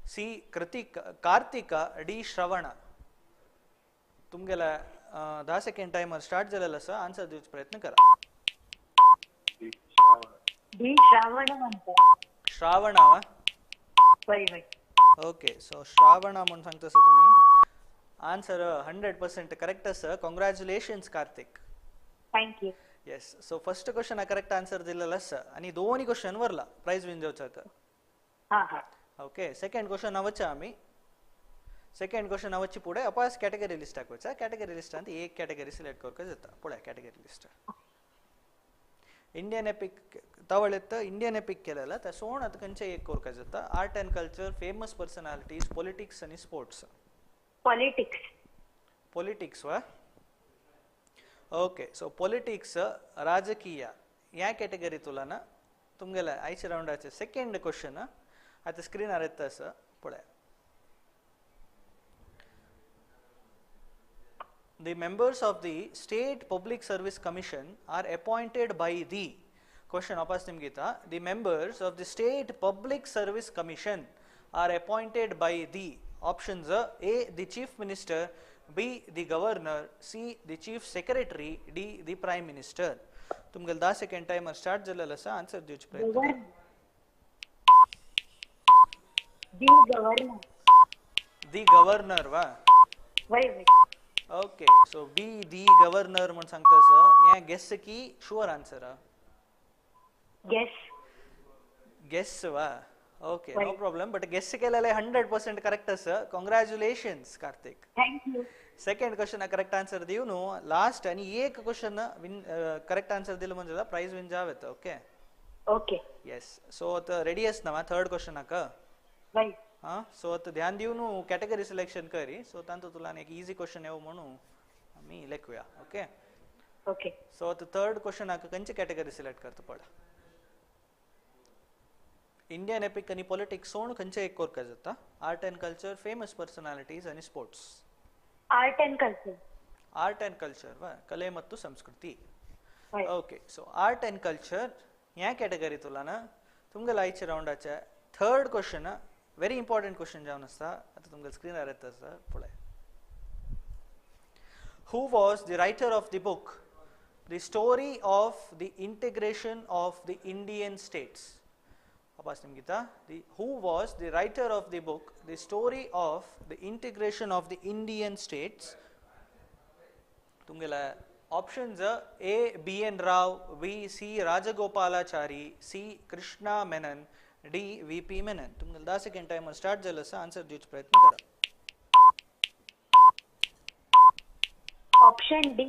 A: C Kritika Kartika, D Shravana. तुमगेले 10 सेकंड टायमर स्टार्ट जालेलो आसा, आन्सर दिवचो प्रयत्न करा.
G: डी श्रावण म्हणटा.
A: श्रावणा वा?
G: वय वय.
A: ओके, सो श्रावणा म्हूण सांगता आसा तुमी. आन्सर 100% करेक्ट आसा. Congratulations Kartik.
G: Thank you.
A: Yes, so first question correct answer दिलेलो आसा आनी दोन्ही क्वेश्चन वरला प्रायज विन जावचाक.
G: हां हां.
A: ओके, सेकंड क्वेश्चन वचा आमी. सेकंड क्वेश्चन वची पुढे अपास कॅटेगरी लिस्टाक वचा. कॅटेगरी लिस्टांत एक कॅटेगरी सिलेक्ट करपाक जाता. पळया कॅटेगरी लिस्ट. इंडियन एपीक तवळ येता. इंडियन एपीक केलेला त्या सोण आतां खंयचे एक करपाक जाता. Art and culture, famous personalities, politics आनी स्पोर्ट्स.
G: पॉलिटिक्स.
A: पॉलिटिक्स वा? ओके, सो पॉलिटिक्स राजकीय ह्या कॅटेगरी तुला ना तुमगेले आयच्या रावंडाचे सेकंड क्वेश्चन आतां स्क्रिनार येता आसा पळया. The members of the State Public Service Commission are appointed by the question वापस निमगिता. The members of the State Public Service Commission are appointed by the options A the Chief Minister, B the Governor, C the Chief Secretary, D the Prime Minister. तुमगेले 10 सेकंड टायमर स्टार्ट जालेलो आसा, आन्सर दिवचे प्रयत्न करा.
G: D governor.
A: दी गव्हर्नर वा?
G: वय वय.
A: Okay, so B the governor म्हूण सांगता आसा. हें गेस की शुअर आन्सर आ?
G: गेस.
A: गेस वा? Okay, no problem, but guess केलेले 100% करेक्ट आसा. Congratulations Kartik.
G: Thank you.
A: Second question correct answer दिवन लास्ट आनी एक क्वेश्चन विन करेक्ट आन्सर दिलो म्हणजे प्रायज विन जाव येता. ओके.
G: ओके.
A: येस, सो आतां रेडी आसना मा थर्ड क्वेश्चनाक?
G: वय.
A: हां, सो आतां ध्यान दिवन कॅटेगरी सिलेक्शन करी. सो तांतूं तुला एक इजी क्वेश्चन येवं म्हणून आमी लेखुया. ओके.
G: ओके.
A: सो आतां थर्ड क्वेश्चनाक खंयची कॅटेगरी सिलेक्ट करता पळय. इंडियन एपीक आनी पॉलिटिक्स सोड खंयचे एक करपाक जाता. Art and culture, famous personalities आनी sports.
G: Art and culture.
A: Art and culture वा? कले ಮತ್ತು ಸಂಸ್ಕೃತಿ.
G: वय.
A: Okay, so art and culture ह्या कॅटेगरी तुला ना तुमगेले आयच्या रावंडाचे third question very important question जावन आसा, आतां तुमकां स्क्रिनार येता आसा पळय. Who was the writer of the book The Story of the Integration of the Indian States? वापस निमगिता. Who was the writer of the book The Story of the Integration of the Indian States? तुमगेले options A. B. N. Rao, B. C. Rajagopalachari, C. Krishna Menon, D. V. P. Menon. तुमगेले 10 second timer start जालो आसा, आन्सर दिवचो प्रयत्न करा.
G: Option D,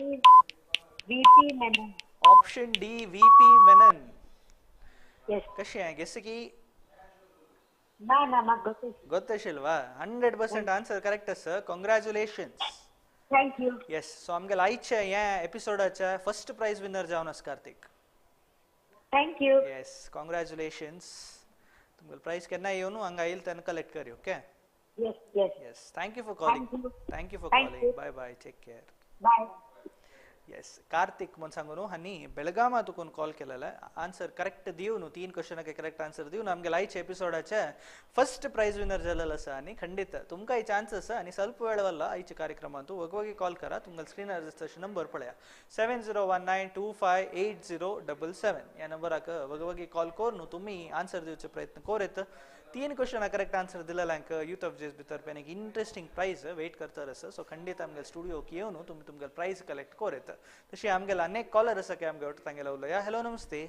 G: VP Menon.
A: Option D, VP Menon.
G: Yes.
A: कशें हांवें गेस की
G: ना ना म्हाका गोत्ताशिल्लें.
A: गोत्ताशिल्वा. 100% आन्सर करेक्ट आसा. Congratulations.
G: Thank you.
A: Yes, so आमगेले आयच्या ह्या एपिसोडाच्या फर्स्ट प्रायज विनर जावन आसा Kartik.
G: Thank you.
A: Yes, congratulations. तुमगेलो प्रायज केन्ना येवन हांगा येयल तेन्ना कलेक्ट करी. Okay.
G: Yes yes.
A: Yes, thank you for calling.
G: Thank you.
A: Thank you for
G: Thank
A: calling.
G: you.
A: Bye bye, take care.
G: Bye.
A: Yes, Kartik म्हूण सांगू न्हू हांणी बेळगांवा तुकून कॉल केलेले, आन्सर करेक्ट दिवन न्हू, 3 क्वेश्चनाक करेक्ट आन्सर दिवन आमगेले आयच्या एपिसोडाचे फर्स्ट प्रायज विनर जालेलो आसा. आनी खंडीत तुमकांय चान्स आसा आनी ಸ್ವಲ್ಪ वेळ वल्ला आयच्या कार्यक्रमांत वगवगी कॉल करा. तुमकां स्क्रिनार दिसता तशें नंबर पळया 7019258077 ह्या नंबराक वगवगी कॉल करून तुमी आन्सर दिवचो प्रयत्न करीत. 3 क्वेश्चनाक करेक्ट आन्सर दिलेल्यांक यूथ ऑफ जेस भितर पेन एक इंट्रस्टिंग प्रायज वेट करता आसा. सो खंडीत आमगेले स्टुडियोक येवन तुमी तुमगेले प्रायज कलेक्ट करीत. तशी आमगेले अनेक कॉलर आसा की आमगे वटेन तांगेले उलया. हॅलो नमस्ते.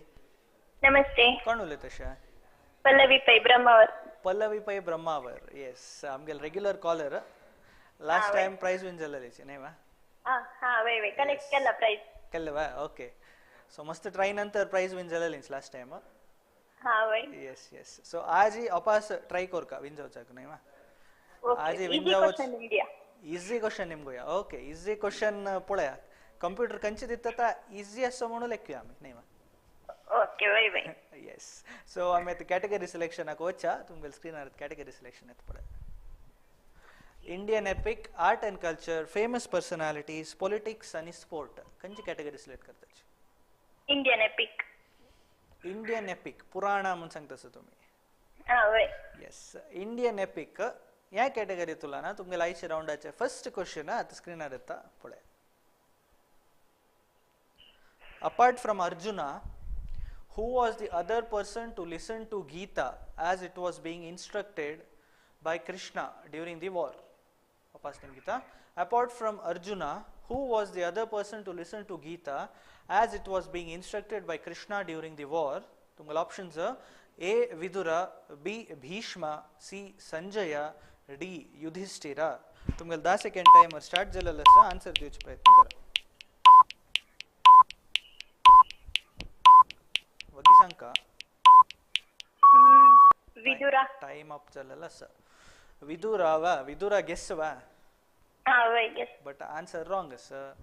H: नमस्ते.
A: कोण उलयता तशें?
H: पल्लवी पै ब्रह्मावर.
A: पल्लवी पै ब्रह्मावर. येस, आमगेले regular caller. Last time prize win जालेली न्ही वा?
H: हां हां, वय वय, कलेक्ट केला प्रायज.
A: केल्ले वा? ओके. सो मस्त ट्राय नंतर प्रायज विन जालेली लास्ट टायम.
H: हां वय.
A: येस येस. सो आज अपास ट्राय करका विन जावचाक न्ही वा? आज विन जावच इझी क्वेश्चन निमगोया. ओके, इझी क्वेश्चन पळया. कंप्युटर कंचे दिता इझी आसा म्हणून लेखूया आमी न्ही वा?
H: ओके, वय वय.
A: येस, सो आमी आतां कॅटेगरी सिलेक्शनाक वचया. तुमगेले स्क्रिनार कॅटेगरी सिलेक्शन येता पळय. Indian epic, art and culture, famous personalities, politics आनी स्पोर्ट. खंयची कॅटेगरी सिलेक्ट करताची?
H: Indian epic.
A: Indian epic, पुराणां म्हूण सांगता आसा तुमी.
H: हां वय.
A: येस, इंडियन एपिक ह्या कॅटेगरी तुला तुमगेले आयच्या रावंडाचे फर्स्ट क्वेश्चन आतां स्क्रिनार येता पळय. Apart from Arjuna, who was the other person to listen to Gita as it was being instructed by Krishna during the war? वापस Gita. Apart from Arjuna, who was the other person to listen to Gita as it was being instructed by Krishna during the war? तुमगेले options A. Vidura, B. Bhishma, C. Sanjaya, D. Yudhishthira. तुमगेले 10 सेकंड टाइमर स्टार्ट जालेलो आसा, आन्सर दिवचो प्रयत्न करा. वगी सांगका.
H: विदुरा.
A: टाइम अप जालेलो आसा. विदुरा वा? विदुरा गेस वा?
H: हां वय guess.
A: But answer wrong आसा.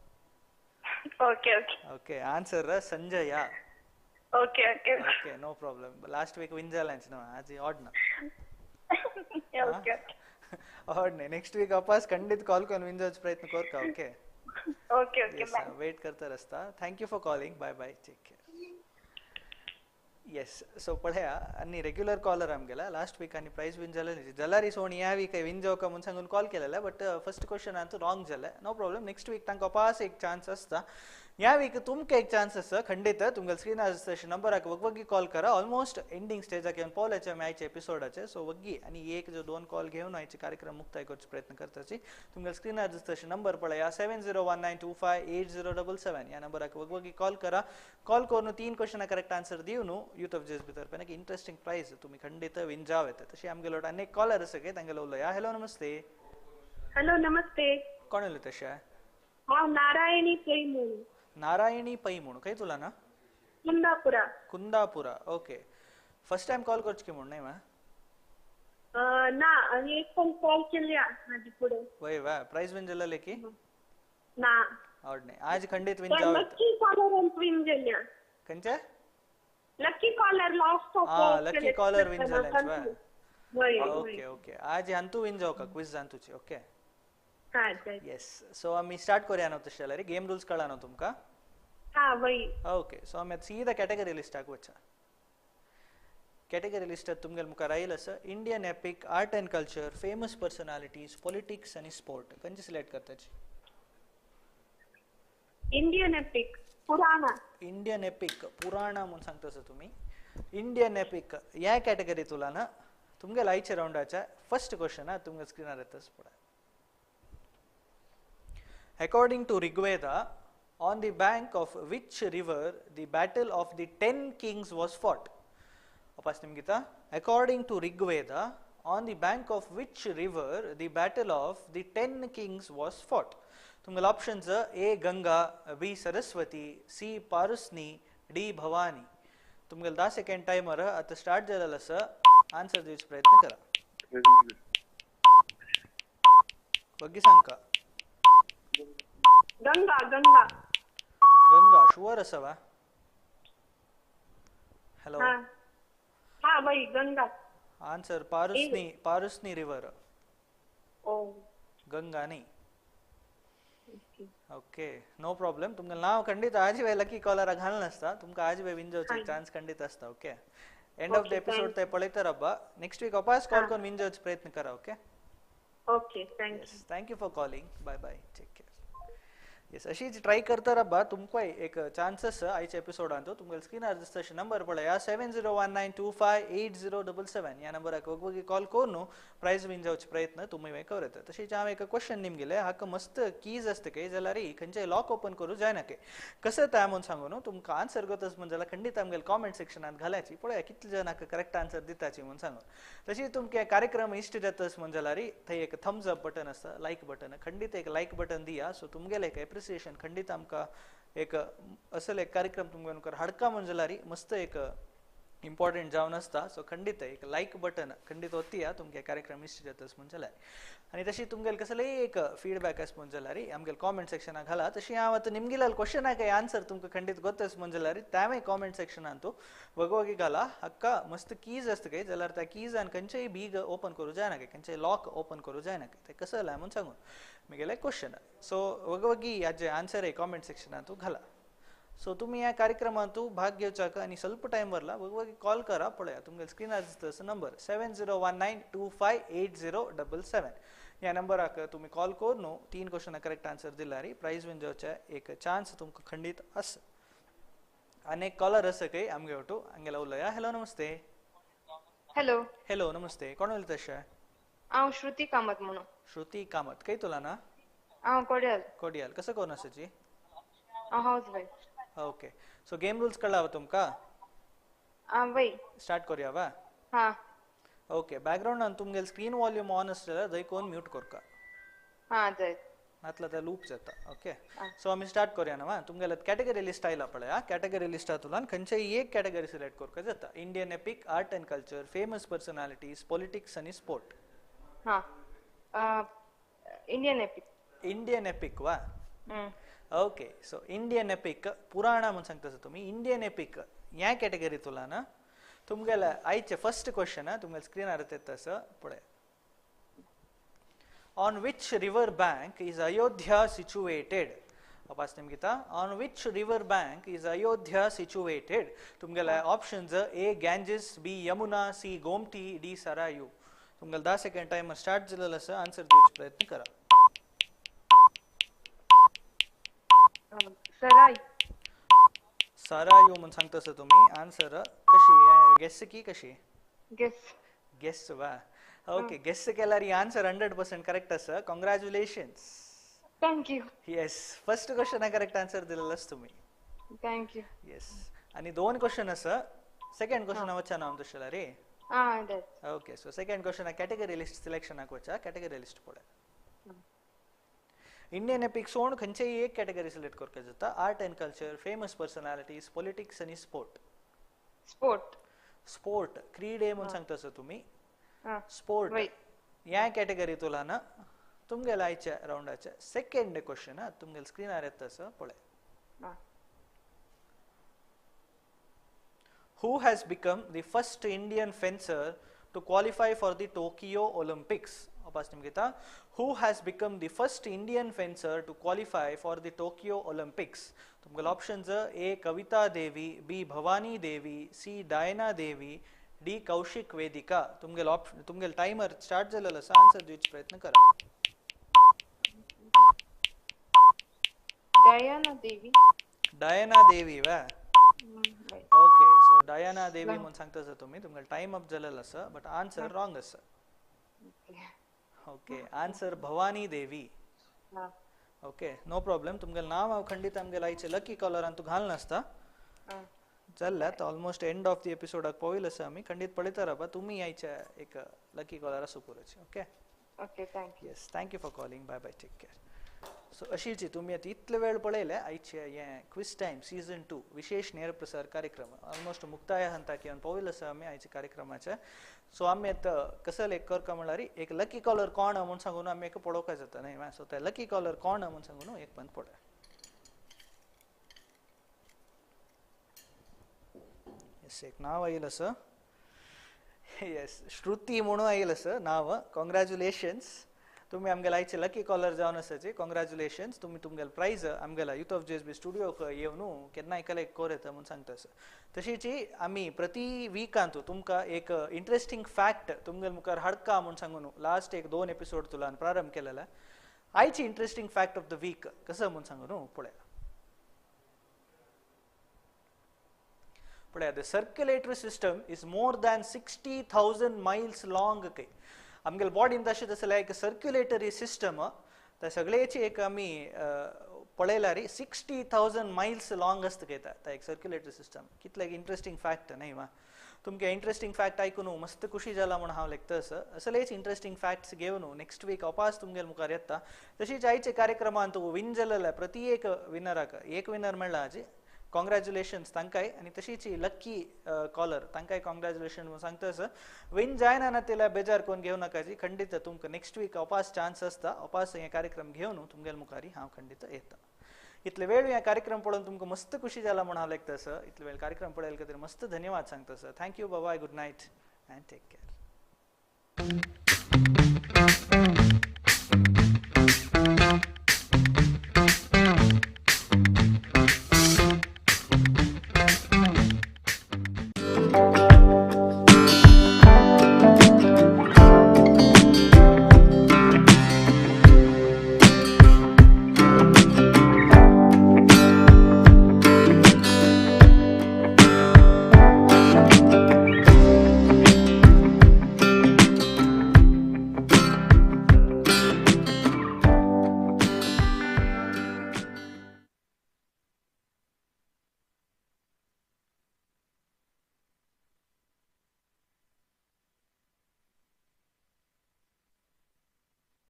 H: Okay okay.
A: Okay, answer Sanjaya.
H: Okay okay.
A: Okay, no problem. Last week win जालेंच न्हू, आज ऑड ना.
H: ओके ओके,
A: ऑड न्ही. नेक्स्ट वीक अपास खंडीत कॉल करून विन जावचो प्रयत्न करका. ओके
H: ओके ओके, बाय.
A: वेट करता आसता. Thank you for calling. Bye bye, take care. Yes, so पळया आनी रेग्युलर कॉलर आमगेला लास्ट वीक आनी प्रायज विन जालें जाल्यार सोण ह्या वीक विन जावका म्हूण सांगून कॉल केलेले, बट फर्स्ट क्वेश्चन आतां रॉंग जालें. नो प्रॉब्लम, नेक्स्ट वीक तांकां अपास एक चान्स आसता. ह्या वीक तुमकां एक चान्स आसा. खंडीत तुमगेले स्क्रिनार आसता तशें नंबराक वगवगी कॉल करा. ऑलमोस्ट एंडींग स्टेजाक येवन पावल्याचे आमी आयच्या एपिसोडाचे. सो वग्गी आनी 1 जो 2 कॉल घेवन आयचे कार्यक्रम मुक्ताय करचो प्रयत्न करताची. तुमगेले स्क्रिनार दिसता तशें नंबर पळया 7019258077 ह्या नंबराक वगवगी कॉल करा. कॉल करून 3 क्वेश्चनाक करेक्ट आन्सर दिवन यूथ ऑफ जेस भितर पेन एक इंट्रस्टिंग प्रायज तुमी खंडीत विन जावं येता. तशें आमगेलो अनेक कॉलर आसा की तांगेलो उलया. हॅलो नमस्ते.
I: हॅलो नमस्ते.
A: कोण उलयता तशें?
I: हांव नारायणी पै म्हणून.
A: नारायणी पै म्हणून खंय तुला ना?
I: Kundapura.
A: Kundapura. Okay, first time call करची की म्हूण न्ही वा?
I: ना, आनी एक पण कॉल केल्या म्हाजे फुडें.
A: वय वा, प्रायज विन जालेले की
I: ना?
A: आवड न्ही. आज खंडीत विन जावं.
I: लक्की कॉलर विन जाल्या.
A: खंयचे?
I: Lucky caller last.
A: हां, लकी कॉलर विन जालें.
I: वय.
A: ओके ओके, आज हांतू विन जावका क्विज हांतूची. ओके
I: हां.
A: येस, सो आमी स्टार्ट करूया न्हू तशें जाल्यार. गेम रुल्स कळ्ळा न्हू तुमकां?
I: हां वय.
A: ओके, सो आमी सीधा कॅटेगरी लिस्टाक वचा. कॅटेगरी लिस्ट तुमगेले मुखार आयिल्लें आसा. Indian epic, art and culture, famous personalities, politics आनी स्पोर्ट. खंयचे सिलेक्ट करताची?
I: Indian epic, Purana.
A: Indian epic, Purana म्हणून सांगता सर तुम्ही. इंडियन एपिक ह्या कॅटेगरी तुला ना तुमगेले आयच्या रावंडाच्या फर्स्ट क्वेश्चन तुमगे स्क्रिनार येतच पळय. According to Rigveda, on the bank of which river the battle of the 10 kings was fought? वापस निमगिता. According to Rigveda, on the bank of which river the battle of the 10 kings was fought? तुमगेले options A Ganga, B Saraswati, C Parusni, D Bhavani. तुमगेले 10 second timer आता स्टार्ट जालेलो आसा. आन्सर दिवचो प्रयत्न करा. वग्गी सांगका.
I: गंगा. गंगा.
A: गंगा शुअर आसा वा? हॅलो.
I: हा बाई Ganga.
A: Answer Parusni, Parusni river.
I: Oh
A: Ganga न्ही. Okay no problem. तुमकां नांव खंडीत आज वे लकी कॉलरा घाल नासता, तुमकां आज वे विन जावचो चान्स खंडीत आसता. Okay end of the episode ते पळयता रब्बा. नेक्स्ट वीक अपास कॉल करून विन जावचो प्रयत्न करा. Okay
I: okay thank you.
A: Thank you for calling. Bye bye, take care. Yes अशीच ट्राय करता रब्बा तुमकांय एक चान्सस आयच्या एपिसोडांत. तुमकां स्क्रिनार दिसता अशें नंबर पळया 7019258077 ह्या नंबराक वगवगी कॉल करून प्रायज विन जावचो प्रयत्न तुमी करता. तशीच हांव एक क्वेश्चन निमगेलें हाका मस्त कीज आसता काय जाल्यार खंयचेय लॉक ओपन करूं जायना काय कसं तें म्हूण सांगू न्हू. तुमकां आन्सर गोतच म्हण जाल्यार खंडीत आमगेले कॉमेंट सेक्शनांत घालाची. पळया कितले जाण हाका करेक्ट आन्सर दिताची म्हूण सांगून. तशीच तुमकां कार्यक्रम इश्ट जातच म्हण जाल्यार थंय एक थम्स अप बटन आसता, लायक बटन, खंडीत एक लायक बटन दिया. सो तुमगेलें एक एप्रिसिएशन खंडीत आमकां एक असले एक कार्यक्रम तुमकां मुखार हाडका म्हण जाल्यार मस्त एक इम्पॉर्टंट जावन आसता. सो खंडीत एक लायक बटन खंडीत वतया तुमगे कार्यक्रम इश्ट जातच म्हण जाल्यार. आनी तशी तुमगेले कसलेय एक फीडबॅक आसा म्हण जाल्यार आमगेले कॉमेंट सेक्शनाक घाला. तशी हांव आतां निमगेले क्वेश्चनाक आन्सर तुमकां खंडीत गोतच म्हण जाल्यार तेंवूय कॉमेंट सेक्शनान वगवगी घाला. हाका मस्त कीज आसता काय जाल्यार त्या कीजान खंयचेय बीग ओपन करूं जायना काय, खंयचेय लॉक ओपन करूं जायना काय, तें कसं जालें म्हूण सांगून म्हगेलें क्वेश्चन. सो वगवगी हाजें आन्सर कॉमेंट सेक्शनांत घाला. सो तुमी ह्या कार्यक्रमांत भाग घेवचाक आनी स्वल्प टायम वरला वगवगी कॉल करा. पळया तुमगे स्क्रिनार दिसता असो नंबर 7019258077 ह्या नंबराक तुमी कॉल करून 3 क्वेश्चनाक करेक्ट आन्सर दिल्यार प्रायज विन जावचे एक चान्स तुमकां खंडीत आसा. आनी एक कॉलर आसा काय आमगे वटू हांगेला उलया. हॅलो नमस्ते.
J: हॅलो.
A: हॅलो नमस्ते. कोण उलयता अशें?
J: हांव श्रुती कामत म्हणून.
A: श्रुती कामत खंय तुला ना?
J: हांव कोडियाल.
A: कोडियाल कसं करून आसाची?
J: हांव housewife.
A: Okay so game rules कळ्ळा वा तुमकां?
J: आं वय.
A: स्टार्ट करूया वा?
J: हां.
A: ओके बॅकग्रावंडान तुमगेले स्क्रीन वॉल्यूम ऑन आसता जाल्यार थंय कोण म्यूट करका.
J: हां जाय.
A: नातल्यार ते लूप जाता. ओके सो आमी स्टार्ट करूया ना वा. तुमगेले कॅटेगरी लिस्ट आयला पळया. कॅटेगरी लिस्टांतल्यान खंयचेय एक कॅटेगरी सिलेक्ट करपाक जाता. Indian epic, art and culture, famous personalities, politics आनी स्पोर्ट.
J: हां इंडियन एपिक.
A: इंडियन एपिक वा? ओके सो इंडियन एपिक पुराणा म्हूण सांगता तुमी. इंडियन एपिक ह्या कॅटेगरी तुला ना तुमगेले आयचे फर्स्ट क्वेश्चन तुमगेले स्क्रिनार येता आसा पळय. On which river bank is Ayodhya situated? वापस निमगिता. On which river bank is Ayodhya situated? तुमगेले options A Ganges, B Yamuna, C Gomti, D Sarayu. तुमगेले 10 सेकंड टायमर स्टार्ट जालेलो आसा. आन्सर दिवचो प्रयत्न करा.
J: सराय.
A: सरायू म्हूण सांगता सर तुमी. आन्सर कशी गेस की कशी?
J: गेस.
A: गेस वा? ओके गेस केल्यार आन्सर 100% करेक्ट आसा. Congratulations.
J: Thank you.
A: Yes first क्वेश्चनाक करेक्ट आन्सर दिलेलो आसा तुमी.
J: Thank you.
A: Yes आनी 2 क्वेश्चन आसा. सेकंड क्वेश्चन वचा ना तशें जाल्यार रे?
J: आं that.
A: Okay so second question category list सिलेक्शनाक वचा. कॅटेगरी लिस्ट पळय. इंडियन एपिक सोड खंयचेय एक कॅटेगरी सिलेक्ट करपाक जाता. Art and culture, famous personalities, politics आनी स्पोर्ट.
J: स्पोर्ट.
A: स्पोर्ट क्रीडे म्हूण सांगता सर तुमी. स्पोर्ट ह्या कॅटेगरी तुला ना तुमगेले आयच्या रावंडाचे सेकंड क्वेश्चन तुमगेले स्क्रिनार येता आसा पळय. Who has become the first Indian fencer to qualify for the Tokyo Olympics? वापस निमगिता. Who has become the first Indian fencer to qualify for the Tokyo Olympics? तुमगेले options A Kavita Devi, B Bhavani Devi, C Diana Devi, D Kaushik Vedika. तुमगेल ऑप्शन, तुमगेल टायमर स्टार्ट जालेलो आसा, आन्सर दिवचे प्रयत्न करा.
J: डयाना देवी.
A: डयाना देवी वा? ओके, सो डयाना देवी म्हणून सांगता सर तुम्ही. तुमगेल टायम अप जालेलो आसा, बट आन्सर रॉंग आसा. Okay, answer Bhavani Devi. Okay, no problem. तुमगेल नाव हांव खंडीत आमगेल आयचे लकी कॉलरान तूं घाल नासता जाल्यार ऑलमोस्ट एंड ऑफ the एपिसोडाक पाविल्ले आसा आमी. खंडीत पळयता रावा तुमी आयच्या एक लकी कॉलर आसूं पुरोची. Okay
J: okay, thank you.
A: Yes, thank you for calling. Bye bye, take care. So अशीच तुमी आतां इतले वेळ पळयले आयचे हें क्विज टायम सीझन 2 विशेष नेरप्रसार कार्यक्रम ऑलमोस्ट मुक्ताय हंताक येवन पाविल्ले आसा आमी आयच्या कार्यक्रमाचे. सो आमी आतां कसले एक करका म्हणल्यार एक लकी कॉलर कोण म्हूण सांगून आमी एक पळोवपाक जाता न्हय. सो ते लकी कॉलर कोण म्हूण सांगून एक पंत पळय. येस, एक नांव आयिल्लें आसा. येस, श्रुती म्हणून आयिल्लें आसा नांव. कॉंग्रॅच्युलेशन्स, तुमी आमगेले आयचे लकी कॉलर जावन आसाचे. कॉंग्रॅच्युलेशन्स, तुमी तुमगेले प्रायज आमगेल्या युथ ऑफ जेएसबी स्टुडियोक येवन केन्नाय कलेक्ट कर येता म्हूण सांगता आसा. तशीच आमी प्रति विकांत तुमकां एक इंट्रस्टींग फॅक्ट तुमगेले मुखार हाडका म्हूण सांगून लास्ट एक 2 एपिसोड तुलान प्रारंभ केलेला. आयची interesting fact of the week कसं म्हूण सांगून पळया. पळया, the circulatory system is more than 60,000 miles long. काय आमगेले बॉडीन तशें तसलें एक सर्क्युलेटरी सिस्टम त्या सगळ्याची एक आमी पळयल्यार 60,000 मायल्स लाँग आसता काय ता एक सर्क्युलेटरी सिस्टम. कितलें इंट्रस्टींग फॅक्ट न्हय वा? तुमकां इंट्रस्टींग फॅक्ट आयकून मस्त खुशी जाला म्हूण हांव लेखता आसा. असलेच इंट्रस्टींग फॅक्ट्स घेवन नेक्स्ट वीक अपास तुमगेले मुखार येता. तशीच आयच्या कार्यक्रमांत विन जालेल्या प्रति एक विनराक एक विनर मेळ्ळा आजी, कॉंग्रॅच्युलेशन्स तांकांय, आनी तशीच लक्की कॉलर तांकांय कॉंग्रॅच्युलेशन म्हूण सांगता आसा. विन जायना ना तेल्या बेजार कोण घेवं नाका जी, खंडीत तुमकां नेक्स्ट वीक अपास चान्स आसता. अपास हे कार्यक्रम घेवन तुमगेले मुखार हांव खंडीत येता. इतले वेळ हे कार्यक्रम पळोवन तुमकां मस्त खुशी जाला म्हूण हांव लेखता आसा. इतले वेळ कार्यक्रम पळयले खातीर मस्त धन्यवाद सांगता आसा. Thank you, bye, good night and take care.